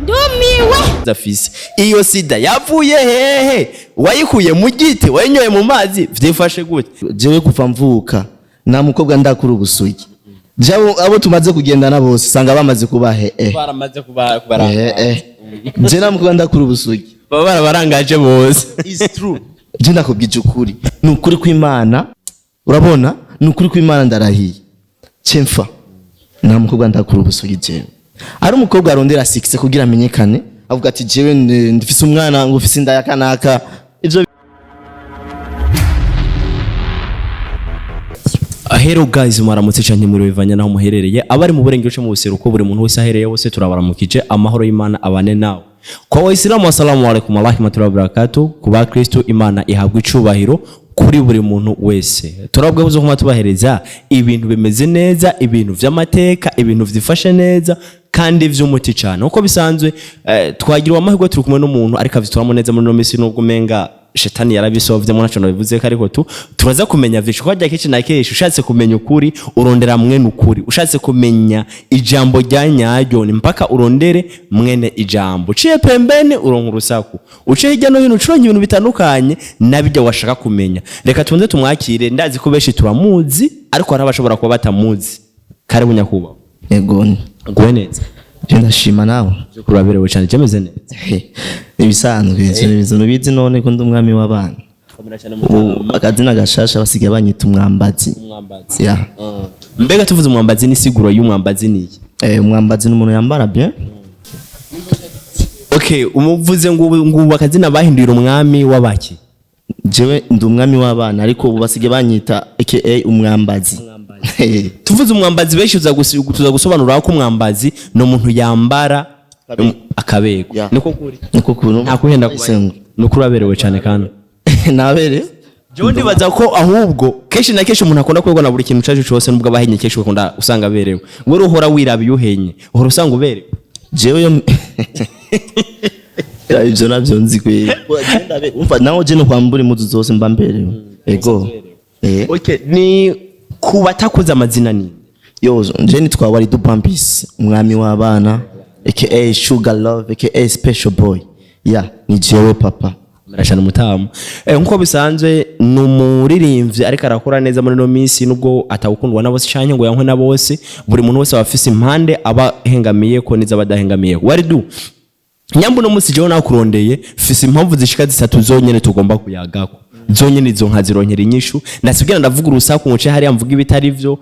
Ndumiwe. Afise iyo sida yavuye hehe? Wayikuye mu giti? Wayinyoye mu mazi? Vyifashe gute? Jewe kuva mvuka nta mukobwa ndakura ubusugi. Jewe abo tumaze kugendana bose usanga bamaze kuba he eh. Baramaze Eh, eh. Je nta mukobwa ndakura ubusugi. Baba barabarangaje bose. Is true. Je ndakubwije ukuri, ni ukuri kw'Imana. Urabona, ni ukuri kw'Imana, ndarahiye cemfa, nta mukobwa ndakura ubusugi. Jewe ari umukobwa arondera succès kugira amenyekane, avuga ati jewe ndifise umwana, ngo ufise inda ya kanaka, ivyo. Hello guys, mwaramutse canke muri bivanye naho muherereye, abari mu burengero mu buseruko, buri muntu wese ahereye wose turabaramukije, amahoro y'Imana abane nawe. Kwa Waislamu, assalamu alaikum warahmatullahi wabarakatuh. Ku bakristo, Imana ihabwa icubahiro. Kuri buri muntu wese turabwa buzo kuma tubahereza ibintu bimeze neza, ibintu vy'amateka, ibintu vyifashe neza kandi vy'umuti cane. Uko bisanzwe, twagiriwe amahirwe turi kumwe n'umuntu ariko avyitoramo neza muri no misi, nubwo umenga shetani yarabisovye mu ntaco nabivuze ko, ariko tu turaza kumenya vyinshi kuko harya kenshi na kenshi ushatse kumenya ukuri urondera mwene ukuri, ushatse kumenya ijambo rya nyaryo ni mpaka urondere mwene ijambo. Uciye pembeni uronka urusaku, uciye hirya no hino ucuronka ibintu bitandukanye nabijya washaka kumenya. Reka tubanze tumwakire. Ndazi ko benshi turamuzi, ariko hari abashobora kuba batamuzi. Karibu nyakubahwa. Yego. Nguwe neza. Je ndashima, nawe? Vy'ukuri uraberewe cane, je meze neza. Ibisanzwe ivyo nubizi none ko ndi umwami w'abana. Ubu akazina gashasha basigaye banyita umwambazi. Ya. Mbega tuvuze umwambazi, n'isiguro y'umwambazi niyi? Umwambazi ni umuntu yambara bien. Okay, umuvuze ngo ubu akazina bahindurira umwami w'abaki? Jewe ndi umwami w'abana, ariko ubu basigaye banyita aka umwambazi. Tuvuze umwambazi, benshi tuza gusobanura ko umwambazi ni umuntu yambara akabego. Niko kuri? Niko kuntu. Nta kuhenda kuba nuko uraberewe cyane kandi. Nabere. Jewe ndibaza ko ahubwo kenshi na kenshi umuntu akunda kuberwa na buri kintu cyaje cyose, nubwo abahenye kenshi ukunda usanga aberewe. Wewe uhora wiraba, iyo uhenye uhora usanga uberewe. Jewe yo ya ivyo navyo nzi kweri. Umva nawe, je no kwambura impuzu zose mba mberewe. Ego. Okay, ni ku batakuze, amazina ni? Yo, je nitwa Walidu Bambis, umwami w'abana, aka Sugar Love, aka Special Boy. Ya, ni jewe papa. Murashana umutamu. Nkuko bisanzwe ni umuririmbyi ariko arakora neza muri no minsi, nubwo atawukundwa na bose canke ngo yankwe na bose. Buri muntu wese aba afise impande aba ahengamiye ko niza abadahengamiye. Waridu nyambu, no musi jewe nakurondeye fise impamvu zishika zitatu zonyene tugomba kuyagako, zonyene izo nkazironkera inyishu. Nasibwira ndavuga urusaku nce hariya mvuga ibitari vyo,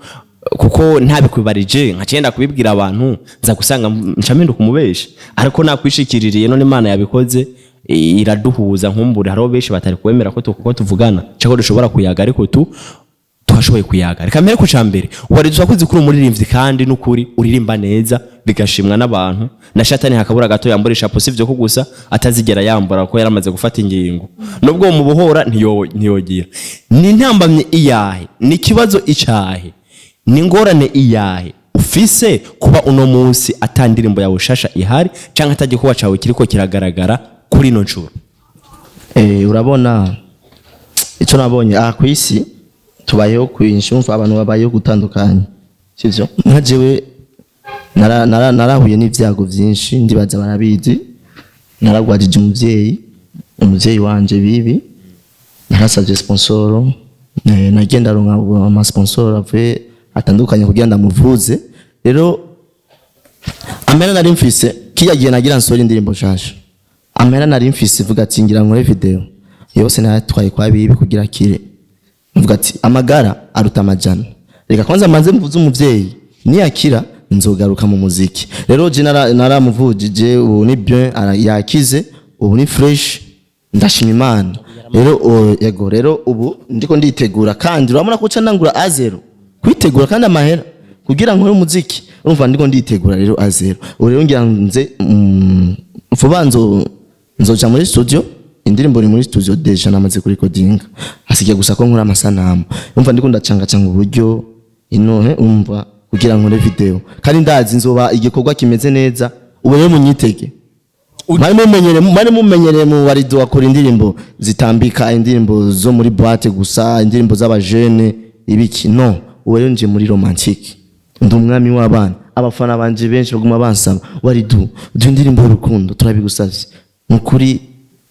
kuko ntabikwibarije nka kubibwira abantu nza gusanga nca mpinduka umubesha, ariko nakwishikiririye none Imana yabikoze iraduhuza. Nkumbure hariho benshi batari kwemera ko ko tuvugana cyangwa dushobora kuyaga, ariko tu twashoboye kuyaga. Reka mbere ku ca mbere, wari twakuze kuri umuririmbyi kandi n'ukuri uririmba neza bigashimwa n'abantu, na shatani hakabura gato yambura ishapo. Sivyo ko gusa atazigera yambura kuko yaramaze gufata ingingo, nubwo mu buhora ntiyogira. Ni intambamye iyahe? Ni ikibazo icahe? Ni ingorane iyahe ufise kuba uno munsi ata ndirimbo yawe shasha ihari canke atagikuba cawe kiriko kiragaragara kuri ino ncuro? Urabona ico nabonye aha ku isi, tubayeho kwinshi, umva abantu babayeho gutandukanye, sivyo? Nka jewe narahuye n'ivyago vyinshi, ndibaza barabizi. Naragwajije umuvyeyi wanje bibi, narasavye sponsor, nagenda aronka ama sponsor avuye atandukanye kugira ndamuvuze. Rero amera nari mfise kiya gihe nagira nsohora indirimbo nshasha, amera nari mfise vuga ati ngira nkore video yose nayatwaye kwa bibi kugira kire. Mvuga ati amagara aruta amajana, reka kwanza manze mvuze umuvyeyi, niyakira nzogaruka mu muziki. Rero je naramuvujije, ubu ni bien, yakize, ubu ni fresh, ndashima Imana. Rero yego, rero ubu ndiko nditegura, kandi urabona ko ca ndangura à zéro kwitegura kandi amahera kugira nkore umuziki. Urumva ndiko nditegura rero à zéro. Ubu rero ngira nze vuba nzoja muri studio. Indirimbo iri muri studio déjà, namaze kurikodinga, hasigaye gusa ko nkora amasanamu. Umva ndiko ndacangacanga uburyo inohe, umva, kugira nkore video, kandi ndazi nzoba igikorwa kimeze neza. Ubu rero munyitege. Mwari mumenyereye mu Warido bakora indirimbo zitambika, indirimbo zo muri boîte gusa, indirimbo z'abajene ibiki. No ubu rero nje muri romantique, ndi umwami w'abana. Abafana banje benshi baguma bansaba: "Waridu, duhe indirimbo y'urukundo, turabigusavye." Nukuri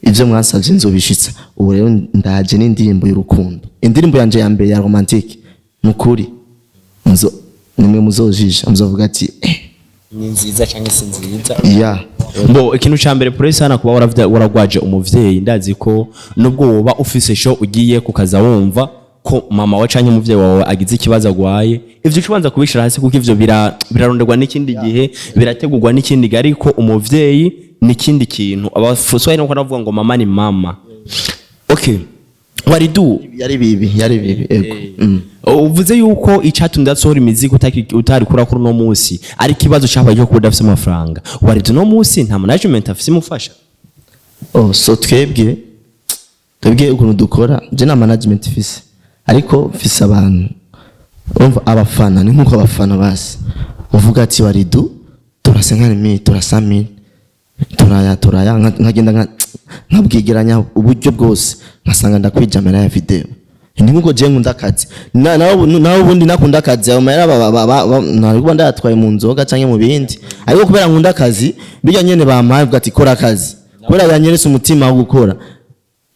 ivyo mwansavye nzobishitsa. Ubu rero ndaje n'indirimbo y'urukundo, indirimbo yanje ya mbere ya romantique. Nukuri nzo nimwe muzojisha, muzovuga ati eh. Ni nziza cyangwa si nziza? Ya. Bo, ikintu ca mbere, pole sana kuba waragwaje umuvyeyi. Ndazi ko nubwo woba ufise show ugiye kukaza, wumva ko mama wa canke umuvyeyi wawe agize ikibazo, agwaye, ivyo ubanza kubishira hasi, kuko ivyo biraronderwa n'ikindi gihe, birategurwa n'ikindi gihe, ariko umuvyeyi n'ikindi kintu. Abaswahili nuko navuga ngo mama ni mama. Okay, Waridu. Yari bibi, yari bibi, ego. Uvuze yuko icatumye udasohora imiziki utari kurakora uno munsi ari ikibazo cabaye cyo kuba udafise amafaranga. Waridu uno munsi nta management afise imufasha? Oh, so twebwe ukuntu dukora, je nta management mfise, ariko mfise abantu. Urumva abafana ni nkuko abafana basi uvuga ati: "Waridu, tora 50 000, tora 100 000, turaya turaya." Nkagenda nkabwigeranya uburyo bwose, nkasanga ndakwija amahera ya video. Ni nkuko je nkunda akazi. Nawe ubundi nakunda akazi, ayo mahera nari kuba ndayatwaye mu nzoga canke mu bindi, ariko kubera nkunda akazi, bijya nyene bampaye, uvuga ati: "Kora akazi." Kubera yanyeretse umutima wo gukora,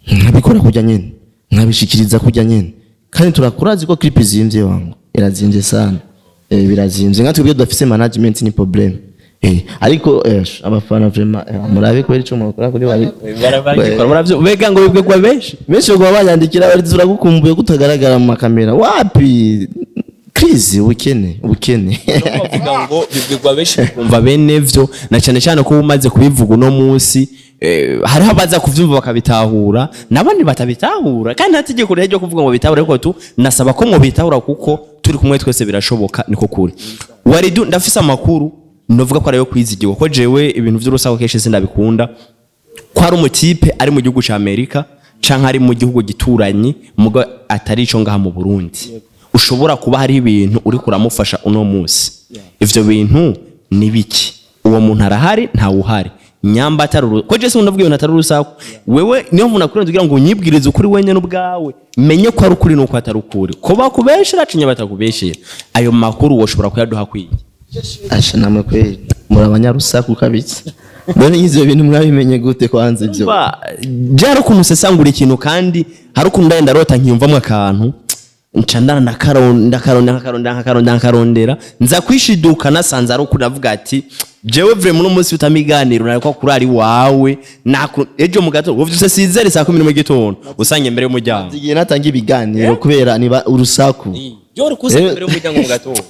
nkabikora kurya nyene, nkabishikiriza kurya nyene. Kandi turakurazi ko clip izimvye, wangu, irazimvye sana. Birazimvye. Nka twebwe dufise management ni problème, ariko abafana vraiment, murabe kubera ico mukora kuri bari. Barabikora, bega ngo bibwirwa benshi. Benshi baguma banyandikira bari: "Turagukumbuye kutagaragara mu makamera." Wapi, crise, ubukene, ubukene. Bavuga ngo bibwirwa benshi kumva bene vyo, na cyane cyane ko umaze kubivuga uno munsi, hariho abaza kuvyumva bakabitahura n'abandi batabitahura, kandi nta tegeko rihari ryo kuvuga ngo bitahure, ariko tu nasaba ko mubitahura kuko turi kumwe twese birashoboka. Niko kuri. Waridu, ndafise amakuru novuga ko ariyo kwizigirwa, ko jewe ibintu vy'urusaku kenshi sindabikunda, ko ari umutipe ari mu gihugu ca Amerika canke ari mu gihugu gituranyi, mugo atari ico ngaha mu Burundi, ushobora kuba hariho ibintu uri kuramufasha uno munsi. Ivyo bintu ni biki? Uwo muntu arahari? Ntawe uhari? Nyamba atari ko je ndavuga ibintu atari urusaku, wewe niyo muntu akurenze kugira ngo unyibwirize ukuri wenyene ubwawe, menye ko ari ukuri nuko atari ukuri, ko bakubeshera cinye batakubeshera. Ayo makuru woshobora kuyaduha kwiye? Asha, namwe kweli muri abanyarusaku kabisa. None ivyo bintu mwabimenye gute kwanza ivyo? Ba, byari ukuntu usesangura ikintu, kandi hari ukuntu ndagenda ndarota nkiyumvamo akantu, nca ndana ndakaronda, ndakarondera, nkakarondera, nkakarondera, nkakarondera, nza kwishiduka nasanze ari ukuri. Navuga ati jewe vraiment uno munsi utamiganiro nariko kurari wawe naku ejo mu gatondo uvyutse sizere saa 11 gitondo usange imbere y'umuryango. Igihe natanga ibiganiro kubera niba urusaku. Yo kusanga imbere y'umuryango mu gatondo.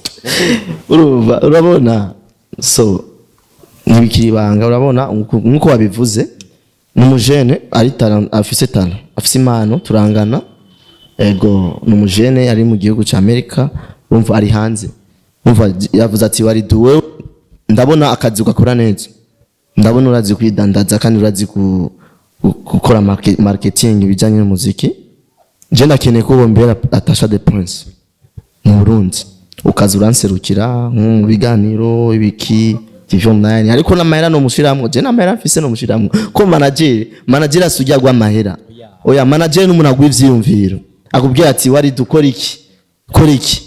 Urumva, urabona, so ntibikiri ibanga. Urabona nkuko wabivuze, ni umujene ari talent, afise talent, afise impano, turangana. Ego, ni umujene ari mu gihugu ca Amerika. Urumva ari hanze. Urumva yavuze ati: "Wariduwe, ndabona akazi ugakora neza, ndabona urazi kwidandaza kandi urazi gukora marketing ibijyanye n'umuziki. Je ndakeneye ko wombera attaché de presse mu Burundi, ukaza uranserukira nko mu biganiro ibiki TV online." Ariko n'amahera no mushiramwo, je n'amahera mfise no mushiramwo, ko manager asujya gwa amahera. Oya, manager n'umuntu agwa ivyiyumviro, akubwira ati: "Wari dukora iki, kora iki."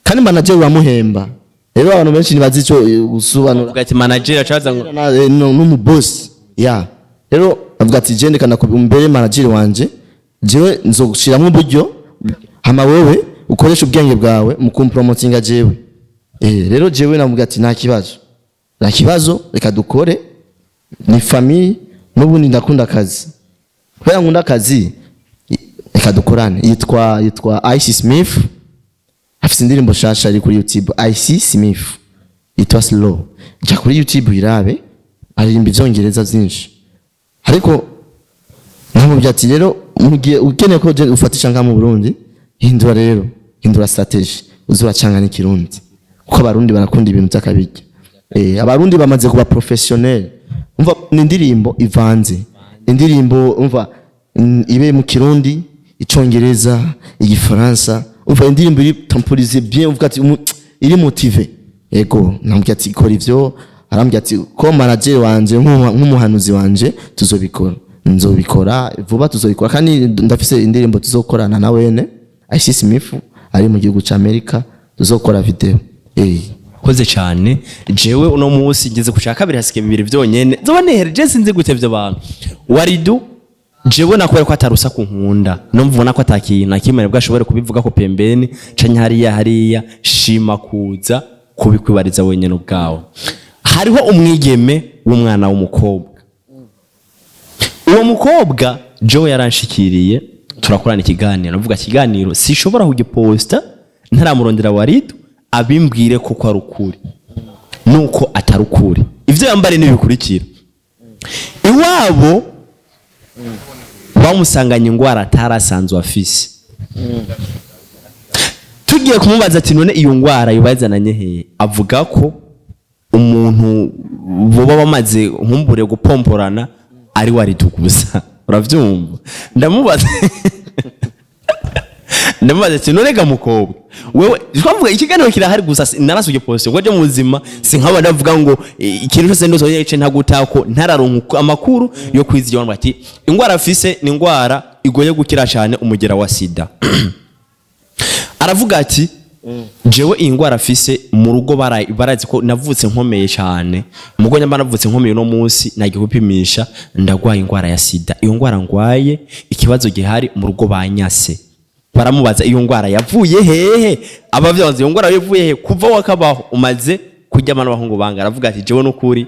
Kandi manager uramuhemba. Rero abantu benshi ntibazi ico gusobanura. Uvuga ati manager acaza ngo N'umubosi ya rero avuga ati: "Je ndeka mbere manager wanje, jewe nzogushiramwo uburyo, hama wewe ukoresha ubwenge bwawe mu kumpromotinga." Jewe rero jewe namubwira ati: "Nta kibazo, nta kibazo, reka dukore, ni famille. N'ubundi ndakunda akazi, kubera nkunda akazi, reka dukorane." Yitwa Ice Smith, afite indirimbo shasha iri kuri YouTube, Ice Smith, yitwa Slow. Jya kuri YouTube uyirabe, aririmba ivyongereza vyinshi. Ariko namubwira ati: "Rero mugihe ukeneye ko je ufatisha nga mu Burundi, hindura rero, hindura strategy, uze uracanga n'ikirundi, kuko abarundi barakunda ibintu by'akabirya." Abarundi bamaze kuba professionnel. Umva, ni indirimbo ivanze, indirimbo umva ibe mu Kirundi, Icongereza, Igifaransa. Umva, indirimbo iri temporisé bien, uvuga ati iri motivé. Ego, namubwira ati: "Kora ivyo." Arambwira ati ko manager wanje nk'umuhanuzi wanje, tuzobikora, nzobikora vuba, tuzobikora. Kandi ndafise indirimbo tuzokorana na wene Ice Smith ari mu gihugu ca Amerika, tuzokora video. Koze cyane. Jewe uno munsi ngeze ku cya kabiri, hasigaye bibiri byonyene, nzoba nehereje. Sinzi gutevya abantu. Waridu, jewe nakubera ko atarusaku nkunda, numva ubona ko atakintu na kimwe bwo ashobora kubivuga ko pembeni canke hariya hariya. Shima kuza kubikwibariza wenyene ubwawe. Hariho umwigeme w'umwana w'umukobwa. Uwo mukobwa Joe yaranshikiriye, turakorana ikiganiro. Avuga ikiganiro sishobora kugiposta ntaramurondera Waridu abimbwire ko ari ukuri nuko atari ukuri. Ivyo yambare nibikurikira: iwabo bamusanganye ingwara atarasanzwe afise. Tugiye kumubaza ati: "None iyo ngwara yubazananye hehe?" Avuga ko umuntu boba bamaze nkumbure gupomporana ari Waridu gusa. Uravyumva? Ndamubaza ati: "None ga mukobwa wewe?" Twavuga ikiganiro kirahari gusa narasuye post ngo je mu buzima sinkaba ndavuga ngo ikintu cyose ndose yice ntagutako, ntararonka amakuru yo kwizigira. Ati ingwara afise ni ingwara igoye gukira cyane, umugera wa sida. Aravuga ati: "Jewe iyi ngwara afise, mu rugo barazi ko navutse nkomeye cyane. Mugo nyamba navutse nkomeye, uno munsi nagiye gupimisha ndagwaye ingwara ya sida. Iyo ngwara ngwaye, ikibazo gihari mu rugo banyase." Baramubaza iyo ngwara yavuye hehe. Abavyanze iyo ngwara yavuye hehe kuva wakabaho umaze kuryamana n'abahungu banga? Aravuga ati: "Jewe n'ukuri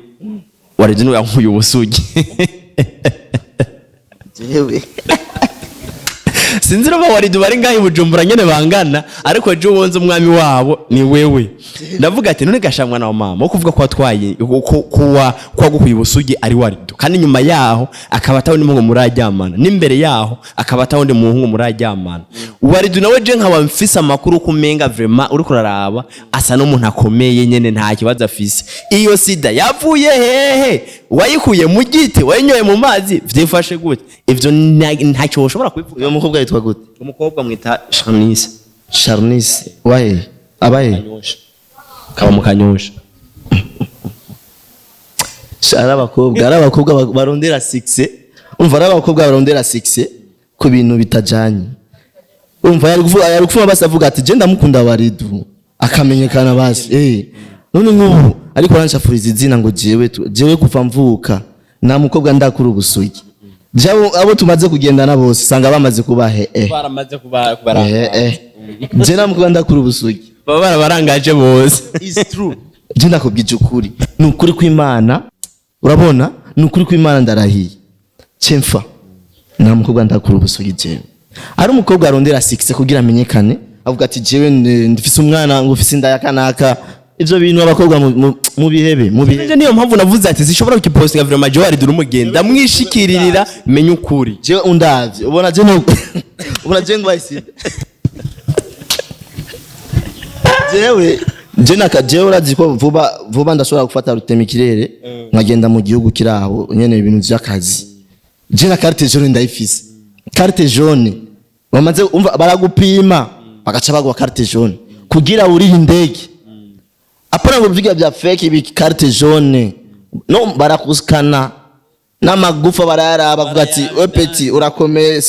Waridu niwe yankuye ubusugi." Jewe? Sinzi niba Waridu bari ngaho i Bujumbura nyene bangana, ariko ejo ubonze umwami wabo ni wewe. Ndavuga ati: "None gasha mwana wa mama, wo kuvuga ko watwaye ko kuwa kwagukuye ubusugi ari Waridu, kandi nyuma yaho akaba atawundi muhungu muraryamana, n'imbere yaho akaba atawundi muhungu muraryamana, Waridu nawe je nkaba mfise amakuru ko umenga vraiment uriko uraraba asa n'umuntu akomeye nyene, nta kibazo afise, iyo sida yavuye hehe? Wayikuye mu giti? Wayinyoye mu mazi? Vyifashe gute?" Ivyo ntacyo woshobora kubivuga. Uyo mukobwa yitwa gute? Umukobwa mwita Shanice. Charnice wahe? Abahe? Kaba mu Kanyosha. Ari abakobwa barondera succès. Umva, ari abakobwa barondera succès ku bintu bitajanye. Umva, yari kuvuga basi, avuga ati: "Je ndamukunda Waridu", akamenyekana basi. None nk'ubu ariko aranshafuriza izina ngo jewe jewe kuva mvuka nta mukobwa ndakura ubusugi. Jewe abo tumaze kugendana bose usanga bamaze kuba he Baramaze Je nta mukobwa ndakura ubusugi. Baba barabarangaje bose. Is true. Je ndakubwije ukuri, ni ukuri kw'Imana. Urabona, ni ukuri kw'Imana, ndarahiye cemfa, nta mukobwa ndakura ubusugi. Jewe ari umukobwa arondera succès kugira amenyekane, avuga ati: "Jewe ndifise umwana ngo ufise inda ya kanaka." Ivyo bintu abakobwa mu bihebe mu bihe. Nje niyo mpamvu navuze ati zishobora kukipostinga vraiment. Jewe Waridu n'umugenda ndamwishikiririra menye ukuri. Jewe undavye, ubona je no ubona je ngwaye sida? Jewe je naka jewe urazi ko vuba vuba ndashobora gufata rutemikirere nkagenda mu gihugu kiraho nyene ibintu vy'akazi. Je na carte jaune ndayifise. Carte jaune bamaze, umva, baragupima bagaca baguha carte jaune kugira urihe indege. Apana ngo bivuga bya fake ibi. Carte jaune no barakuskana n'amagufa, barayaraba, bavuga ati: "We petit, urakomeye."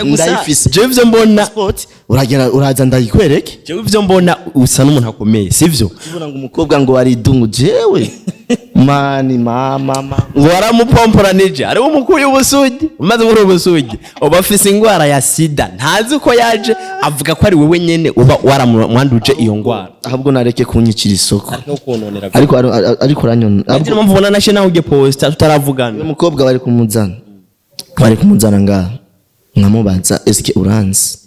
Ndayifise. Jewe ivyo mbona Passport, uragera uraza ndayikwereke. Jewe ivyo mbona usa n'umuntu akomeye, sivyo? Ubona ngo umukobwa ngo waridungu, jewe mani mama mama. Ngo waramupomporanije, ariwe umukuye ubusugi. Umaze muri ubusugi uba afise ingwara ya sida, ntazi uko yaje. Avuga ko ari wewe nyene uba waramwanduje iyo ngwara. Ahubwo nareke kunyicira isoko, ariko ariko uranyona. Niyo mpamvu ubona nashe nawe ugiye posta tutaravugana. Uyu mukobwa bari kumuzana ngaha, nkamubaza: "Eske uranzi?"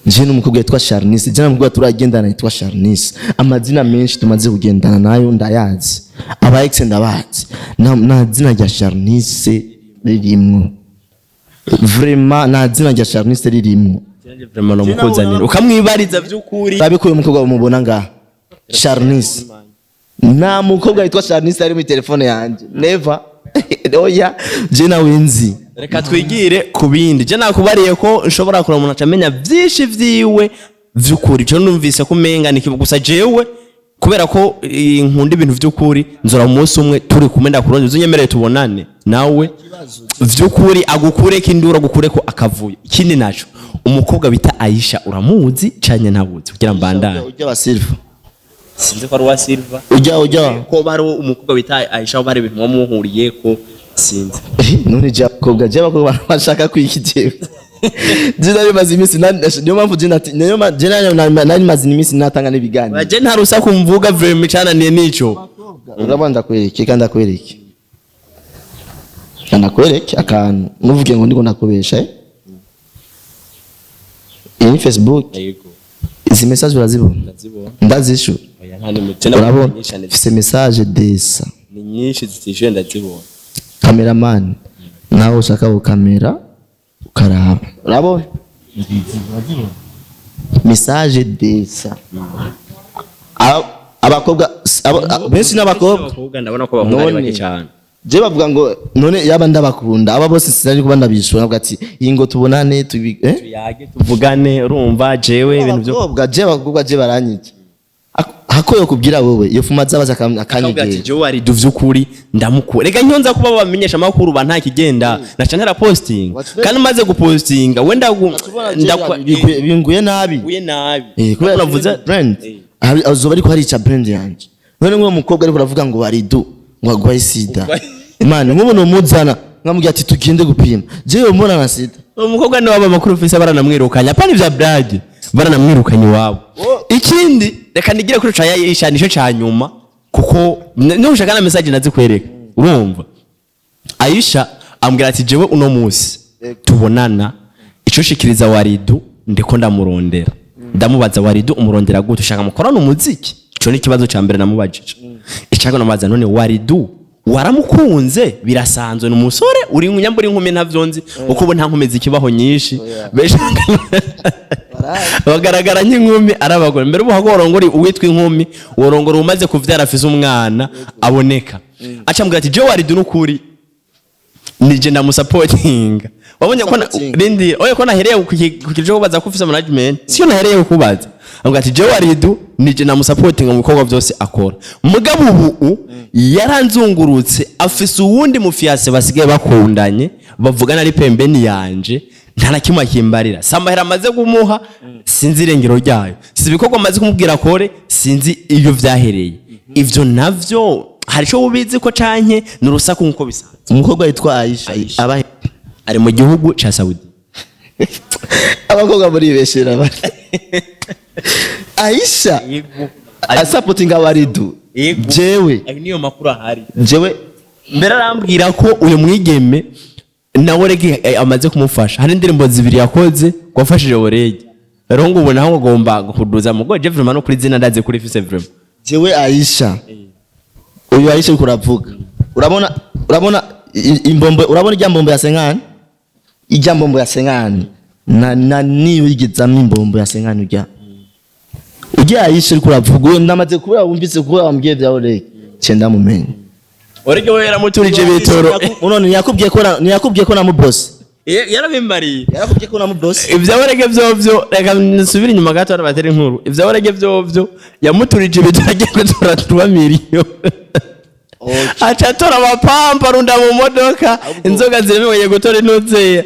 Je n'umukobwa yitwa Charnice, je n'umukobwa turagendana yitwa Charnice. Amazina menshi tumaze kugendana nayo ndayazi, aba ex ndabazi. Nta zina rya Charnice ririmwo, vraiment nta zina rya Charnice ririmwo. Vraiment nomukuzanira ukamwibariza vy'ukuri. Rabe ko uyu mukobwa umubona ngaha Charnice, nta mukobwa yitwa Charnice ari muri telefone yanje, never. Oya, je nawe nzi. Reka twigire ku bindi. Je nakubariye ko nshobora kureba umuntu acamenya vyinshi vyiwe vy'ukuri. Je numvise ko umenga ni kibu gusa. Jewe kubera ko nkunda ibintu vy'ukuri, nzora umunsi umwe turi kumwe ndakuronde, uzunyemerere tubonane nawe vy'ukuri, agukureko induru, agukureko akavuyo. Ikindi naco, umukobwa bita Aisha uramuzi canye ntabuzi? Kugira mbandanye. Ujya wa Silva. Sinzi ko ari uwa Silva. Ujya ujya. Ko bari umukobwa wita Aisha, bari ibintu wamuhuriye ko, sinzi. None je abakobwa, je abakobwa bashaka kwiki? Jewe je nari maze iminsi niyo mpamvu je niyo je nari maze iminsi natanga n'ibiganiro. Je nta rusaku mvuga, vraiment, cananiye nico. Urabona, ndakwereke kandi ndakwereke, ndakwereke akantu, nuvuge ngo ndiko ndakubesha, eh? Iyi ni Facebook. Yego. Izi message urazibona? Ndazibona. Ndazishura? Oya, nta nimwe. Urabona? Nyinshi cyane. Mfise message desa. Ni nyinshi zitishuye, ndazibona. Cameraman, nawe ushaka gukamera ukaraba, urabona message desa. Abakobwa benshi n'abakobwa. Abakobwa, ndabona ko abahungu ari None. bake cyane. Je bavuga ngo none yaba ndabakunda aba bose sinari kuba ndabishura, navuga ati iyi ngo tubonane tubi, eh? Tuyage, tuvugane, urumva jewe ibintu byo Abakobwa, je abakobwa je baranyica. Hako yo kubwira wewe iyo fuma zabaza Akabwira ati akanyegera. Jewe wari vy'ukuri ndamukura, reka nyonza kuba bamenyesha amakuru ba nta kigenda naca ntera posting. Kandi maze gupostinga wenda ndakwa Binguye nabi. Uye nabi. Eh, kubera navuze brand. Eh. Azoba ariko harica brand yanje. None nk'uwo mukobwa ariko aravuga ngo baridu ngo agwaye sida, man, nk'ubu nomuzana nkamubwira ati tugende gupima, jewe mbona na sida. Uwo mukobwa niwe waba amakuru ufise, baranamwirukanye, apana ivya blague, baranamwirukanye iwabo. Ikindi, reka nigire kuri ca Aisha, nico ca nyuma, kuko nushaka na message nazikwereka. Urumva Aisha ambwira ati jewe uno munsi tubonana ico shikiriza Waridu, ndiko ndamurondera. Ndamubaza: "Waridu umurondera gute? Ushaka mukorana umuziki?" Ico ni ikibazo ca mbere namubajije. Icako namubaza: "None Waridu waramukunze birasanzwe? Ni umusore uri nyambura inkumi, ntavyo nzi uko ubu nta nkumi zikibaho nyinshi, benshi bagaragara nk'inkumi ari abagore. Mbere ubu worongora uwitwa inkumi, worongora umaze kuvyara, afise umwana aboneka." Aca ambwira ati jewe Waridu n'ukuri nije ndamusapotinga. Wabonye ko Supporting. rindi oye ko nahereye ku kijo kubaza ko ufise management, siyo nahereye kubaza. Ambwira ati jewe Waridu nije ndamusapotinga mu bikorwa byose akora, mugabo ubu yaranzungurutse, afise uwundi mufiancé basigaye bakundanye, bavugana ari pembeni yanje, nta na kimwe akimbarira. Si amahera amaze kumuha, sinzi irengero ryayo, si ibikorwa amaze kumubwira akore, sinzi iyo vyahereye. Ivyo navyo hari ico ubizi ko canke ni urusaku nkuko bisanzwe? Umukobwa yitwa Aisha? Aisha. Aba Ari mu gihugu ca Saudi. Abakobwa muribeshera bari Aisha asapotinga Waridu? Yego. Jewe Ayo niyo makuru ahari. Jewe Mbere arambwira ko uyu mwigeme nawe rege amaze kumufasha, hari indirimbo zibiri yakoze ngo wafashije Orege. Rero ngo ubu naho agomba kuduza mugo. Je vraiment no kuri zina ndazi kuri fise vraiment. Jewe Aisha, uyu Aisha uriko uravuga, urabona imbombo, urabona ijya mbombo ya senkani, ijya mbombo ya senkani na niyo yigezamo imbombo ya senkani, ujya Aisha uriko uravuga, uyu ndamaze kubera wumvise kuba wambwiye bya Orege cenda mumenye. Orege we yaramuturije bitoro. None ntiyakubwiye ko namubrose? Yarabimbariye. Yarakubwiye ko namubrose? Ibya Orege vyovyo, reka nsubire inyuma gato batera inkuru. Ibya Orege vyovyo, yamuturije ibitoro agiye gutora 3 miliyoni, aca atora amapampa arunda mu modoka, inzoga ziremewe gutora intuzeya.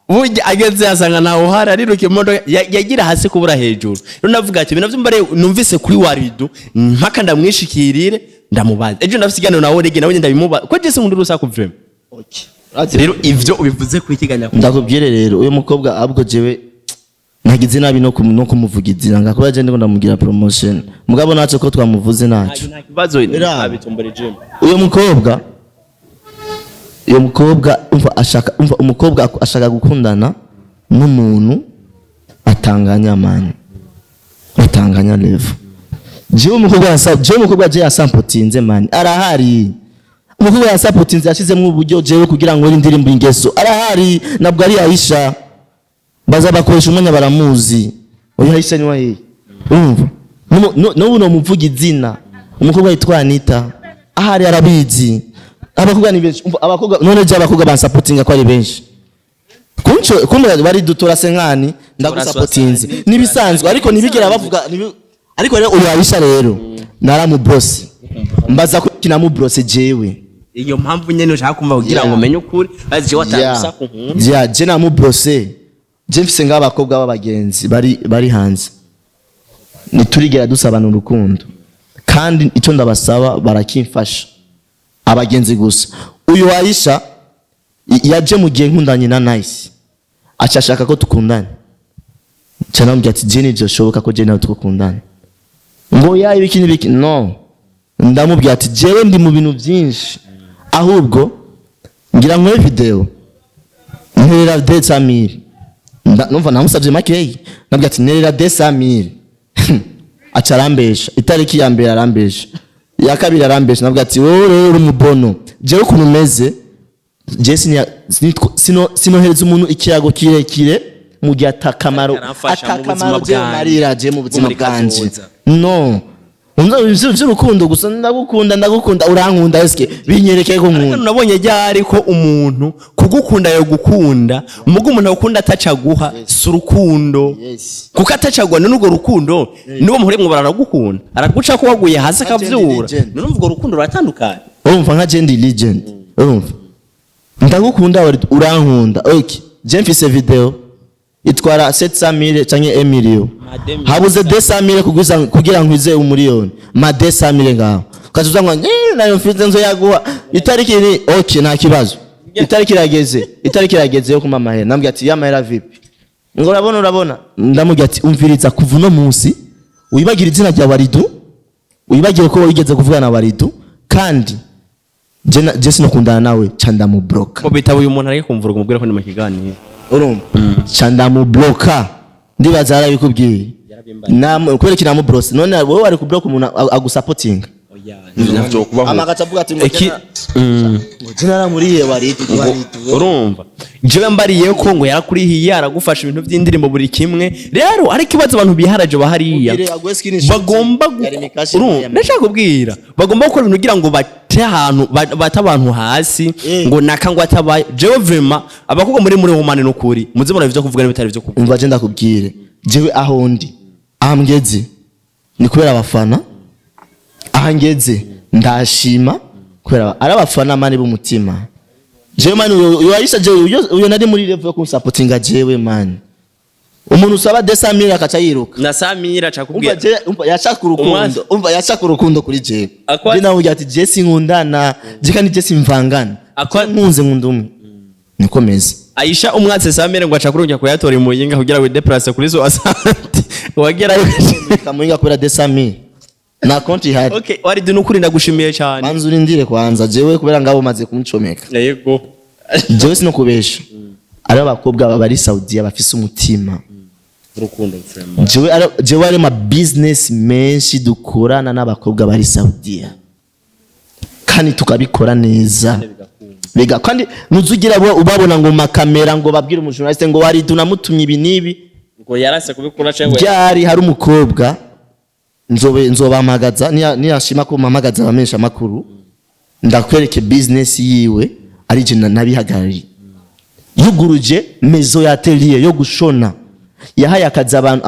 Burya ageze asanga ntawe uhari, ariruka imodoka yagira hasi kubura hejuru. Rero ndavuga ati ibintu vyumva numvise kuri Waridu, mpaka ndamwishikirire ndamubaza. Ejo ndafise ikiganiro nawe Orege, nawe ndabimubaza, ko je sinkunda urusaku vraiment. Rero ivyo ubivuze kuri ikiganya? Ndakubwire rero, uyu mukobwa ahubwo jewe nagize nabi no kumuvuga izina, ngakuba je ndiko ndamugira promotion, mugabo naco ko twamuvuze naco. Nta kibazo. Era. Abitumburije. Uyu mukobwa umva ashaka, umva umukobwa ashaka gukundana n'umuntu atanganya, man, atanganya level. Jewe umukobwa je yasampotinze, man, arahari. Umukobwa yasapotinze, yashizemo uburyo jewe kugira ngo indirimbo ingeso, arahari. Ntabwo ari Aisha, baza bakoresha umwanya baramuzi. Uyu Aisha ni wahe? Urumva n'ubu nomuvuga izina, umukobwa yitwa Anita, ahari arabizi. Abakobwa ni benshi. Umva, abakobwa none je abakobwa bansapotinga ko ari benshi kunco kumbe bari dutora senkani ndagusapotinze nibisanzwe, ariko ntibigera bavuga ariko rero uyu Aisha rero naramubrose, mbaza ko kinamubrose jewe. Iyo mpamvu nyene ushaka kumva kugira ngo umenye ukuri, azi je watanga urusaku nkunda. Yeah, je namubrose. Je mfise ng'abakobwa b'abagenzi bari hanze, ntiturigera dusabana urukundo. Kandi icyo ndabasaba, barakimfasha abagenzi gusa. Uyu Aisha yaje mu gihe nkundanye na Nice, aca ashaka ko tukundana. Nca namubwira ati: "Je ntivyoshoboka ko je nawe tukundana." Ngo ya ibiki n'ibiki. No ndamubwira ati: "Jewe ndi mu bintu byinshi, ahubwo ngira nkore video, nterera 200 000." Numva namusabye makeyi, ndabwira ati: "Nterera 200 000." Aca arambesha. Itariki ya mbere arambesha, iya kabiri arambesha. Ndabwira ati: "Wowe rero uri umubono. Jewe ukuntu umeze, je sinohereza umuntu ikiyago kirekire mu gihe atakamaro Aramfasha mu atakamaro buzima je bwanje. marira je mu buzima Muri bwanje." kazoza. No umva vy'urukundo gusa, ndagukunda, ndagukunda, urankunda, eske binyereke ko nkunda? Nabonye ryari ko umuntu kugukunda yo gukunda mugo umuntu agukunda atacaguha si urukundo. Yes. Kuko atacaguha, none urwo rukundo niwo muhore mwo bararagukunda, araguca ko waguye hasi akavyura. Legend. None urwo rukundo ruratandukanye. Urumva, nka je ndi legend, urumva, ndagukunda, urankunda, okay. Je mfise video itwara 700 000 canke 1 million. Madame. Habuze 200 000 kuguza kugira nkwize umuriyoni, ma 200 000 ngaho ukaza ngo nayo mfite nzo yaguha itariki ni okay, nta kibazo. Itariki irageze, itariki irageze yo kuma amahera. Nambwira ati: "Ya mahera vipi?" Ngo: "Urabona, urabona." Ndamubwira ati: "Umviriza, kuva uno munsi wibagira izina rya Waridu, wibagire ko wigeze kuvugana na Waridu, kandi je sinokundana nawe." Ca ndamubloka. Ko bitaba uyu muntu ariko kumvura, umubwira ko ndi mu kiganiro. Urumva, ca ndamubloka. Ndibaza yarabikubwiye. Kubera iki namublose? None wowe wari kubloka umuntu agusapotinga? Navyo. Ama agaca avuga ati ngo ngo je naramuriye Waridu, Waridu. Urumva, jewe mbariye ko ngo yarakurihiye, aragufasha ibintu by'indirimbo, buri kimwe. Rero ariko ikibazo abantu biharaje bahariya Mubwire aguhe screenshot. Bagomba Yari mikashe. urumva, ndashaka kubwira, bagomba gukora ibintu kugira ngo bate ahantu bate abantu hasi. Ngo naka ngo atabaye. Jewe vraiment, abakobwa muri humane n'ukuri muze muraba ivyo kuvuga n'ibitari ivyo kuvuga. Umva, je ndakubwire, jewe aho ndi, aha ngeze ni kubera abafana. Aha ngeze ndashima kubera ari abafana, man, b'umutima. Jewe man, uyo Aisha, jewe uyo nari muri level yo kunsapotinga. Jewe man, umuntu usaba 200 000 akaca yiruka. Na Samira Umva. cakubwira. Je umva, yashaka urukundo. Umva, yashaka urukundo kuri jewe. Je nawe ati: "Je sinkundana, je kandi je simvangana." Nkunze nkunda umwe, niko meze. Aisha umwatse Samira ngo aca kurunja kuyatora imuyinga kugira ngo déplace kuri so asante wagerayo. Kamuhinga kubera 200 000 na konti ihari. Okay, wari nukuri ndagushimiye cyane. Manza urindire kwanza, jewe kubera ngabo maze kumucomeka. Yego. Jewe sinokubesha, ari abakobwa bari Saudiya bafise umutima. Urukundo vraiment. Jewe ari ma business menshi dukorana n'abakobwa bari Saudiya kandi tukabikora neza. Biga kandi nuzugira bo ubabona ngo makamera ngo babwire umujournaliste ngo wari tunamutumye ibi nibi. Ngo yarase kubikora cyangwa? Ryari hari umukobwa nzobe nzobampagaza, niyashima ko mpamagaza abamenyesha amakuru, ndakwereke business yiwe ari je nabihagarariye. Yuguruje maison ya atelier yo gushona, yahaye akazi abantu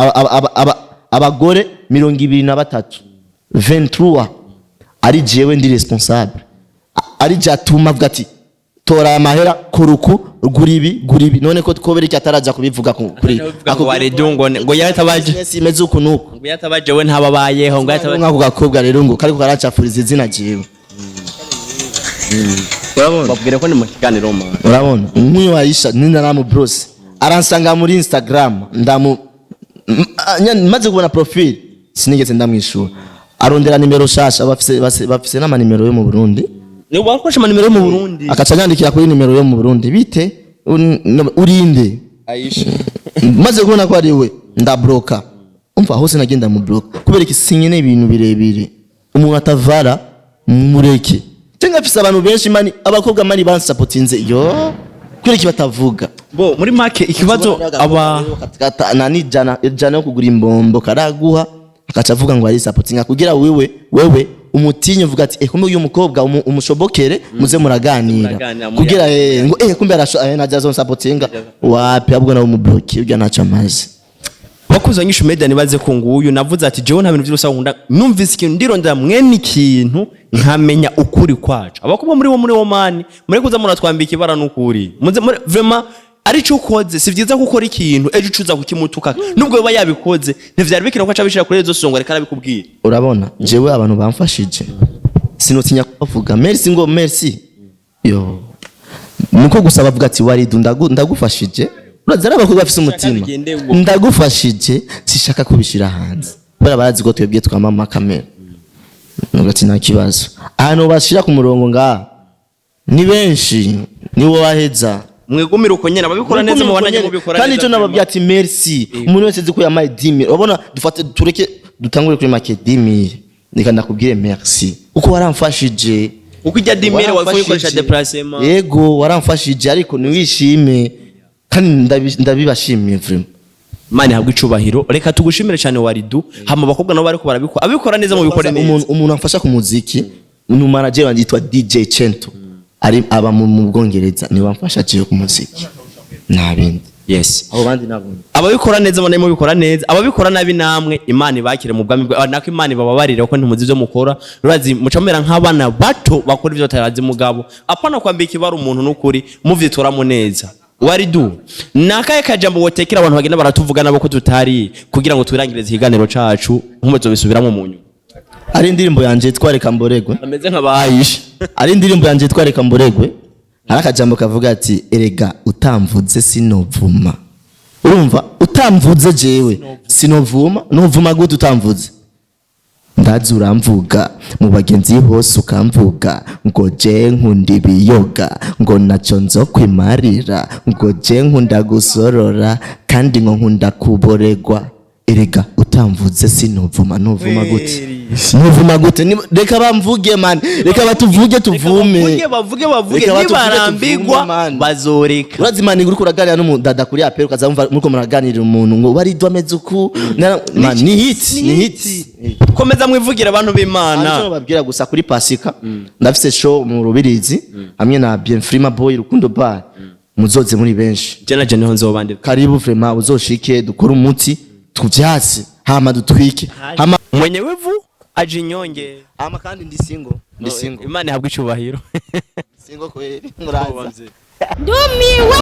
abagore 23, 23, ari jewe ndi responsable. Ari je atuma avuga ati: "Tora aya mahera, kora uku, gura ibi, gura ibi." None ko twobera iki ataraja kubivuga kuri ngo waredo ngo yaratabaje? Business imeze uku nuku. Ngo yatabaje we ntababayeho, ngo yatabaje. Nk'ako gakobwa rero ngo kariko karacafuriza izina jewe, urabona? Babwire ko ni mu kiganiro, man. Urabona nk'uyu Aisha nina namubrose, aransanga muri Instagram, ndamu maze kubona profile sinigeze ndamwishura, arondera nimero shasha. Bafise n'amanimero yo mu Burundi. Ni wakoresha amanimero yo mu Burundi. Akaca anyandikira kuri nimero yo mu Burundi: "Bite? Urinde?" Aisha. Maze kubona ko ari we, ndabloka. Umva, hose nagenda mu bloka kubera iki? Sinyene ibintu birebire. Umuntu atavara mureke. Cyangwa afise abantu benshi, man, abakobwa, man, bansapotinze yo, kubera iki batavuga? Bo muri make ikibazo aba Nani, ijana ijana yo kugura imbombo karaguha, akaca avuga ngo ari sapotinga kugira wewe umutinye, uvuga ati: "Eh, kumbe uyu mukobwa umushobokere muze muraganira." Muraganira, kugira ngo kumbe arasho najya zo sapotinga wapi, ahubwo nawe umubloke urya naco amazi. Bakuze nyishu media nibaze ko nguyu navuze ati: "Jewe nta bintu by'urusaku nkunda." Numvise ikintu ndirondera mwene ikintu nkamenya ukuri kwacu. Abakobwa muri wo man, muri kuza muratwambika ibara n'ukuri muze muri vraiment. Arico ukoze, si vyiza ko ukora ikintu ejo ucuza kukimutuka. Nubwo yoba yabikoze, ntivyari bikira ko aca abishira kuri réseaux ngo reka arabikubwira. Urabona, jewe abantu bamfashije sinotinya kubavuga merci, ngo merci yo nuko gusa bavuga ati: "Waridu, ndagufashije." Urazi ari abakobwa bafise umutima. Bigende uko. Ndagufashije, sishaka kubishira hanze kubera barazi ko twebwe twamama kamera. Nuko ati nta kibazo, ahantu bashira ku murongo ngaha ni benshi, niwo waheza. Mwigumire uko nyene, ababikora neza mubandanye mubikora kandi neza. icyo nababwiye ati merci umuntu wese azi ko yamaye 10,000. Urabona, dufate tureke dutangure kuri make 10,000, reka ndakubwire merci kuko waramfashije. Uko ijya 10,000 wari kuyikoresha Waramfashije. déplacement. Yego, waramfashije, ariko ntiwishime kandi ndabibashimiye vraiment. Imana ihabwe icubahiro. Reka tugushimire cyane, Waridu. Hama abakobwa nabo bariko barabikora, abikora neza mubikore neza. Umuntu amfasha ku muziki ni umanager wanjye yitwa DJ Chento, ari aba mu Bwongereza, niwe wamfasha jewe ku muziki, nta bindi. Abo bandi nabo. Ababikora neza mubandanye mubikora neza, ababikora nabi namwe Imana ibakire mu bwami bwa nako Imana ibababarire, kuko ntimuzi ibyo mukora. Urazi muca mumera nk'abana bato bakora ibyo batarazi, mugabo apana kwambika ibara umuntu, n'ukuri muvyitoramo neza. Waridu, ni akahe kajambo wotekera abantu bagenda baratuvuga nabo ko tutari, kugira ngo twirangirize ikiganiro cacu nkumwe tuzobisubiramwo mu nyuma? Ari indirimbo yanje twareka mboregwe. Ameze nk'abayishe. Ari indirimbo yanje twareka mboregwe, hari akajambo kavuga ati: "Erega utamvuze sinovuma." Urumva, utamvuze jewe sinovuma, novuma gute utamvuze? Ndazi uramvuga mu bagenzi bose, ukamvuga ngo je nkunda ibiyoga, ngo naco nzokwimarira, ngo je nkunda gusorora, kandi ngo nkunda kuboregwa. Erega utamvuze sinovuma, novuma gute? Novuma gute? Reka bamvuge man, reka batuvuge tuvume. Bavuge, bavuge, bavuge. Reka batuvuge Nibarambigwa tuvume, man. bazoreka. Urazi man, uriko uraganira n'umudada kuri appel, ukaza wumva muriko muraganirira umuntu ngo waridwa ameze uku. Man, ni hit, ni hit. Komeza mwivugira abantu b'Imana. Icyo babwira gusa, kuri Pasika ndafise show mu Rubirizi hamwe na Bien Frima Boy Rukundo Bar, muzoze muri benshi. Je na je niho nzobande. Karibu vraiment, uzoshike dukore umuti tuvyase hama dutwike hama. Mwenye wivu ajinyonge. Hama kandi ndi single, ndi single. Imana ihabwe icubahiro. Single kweli, muraza. Ndumiwe.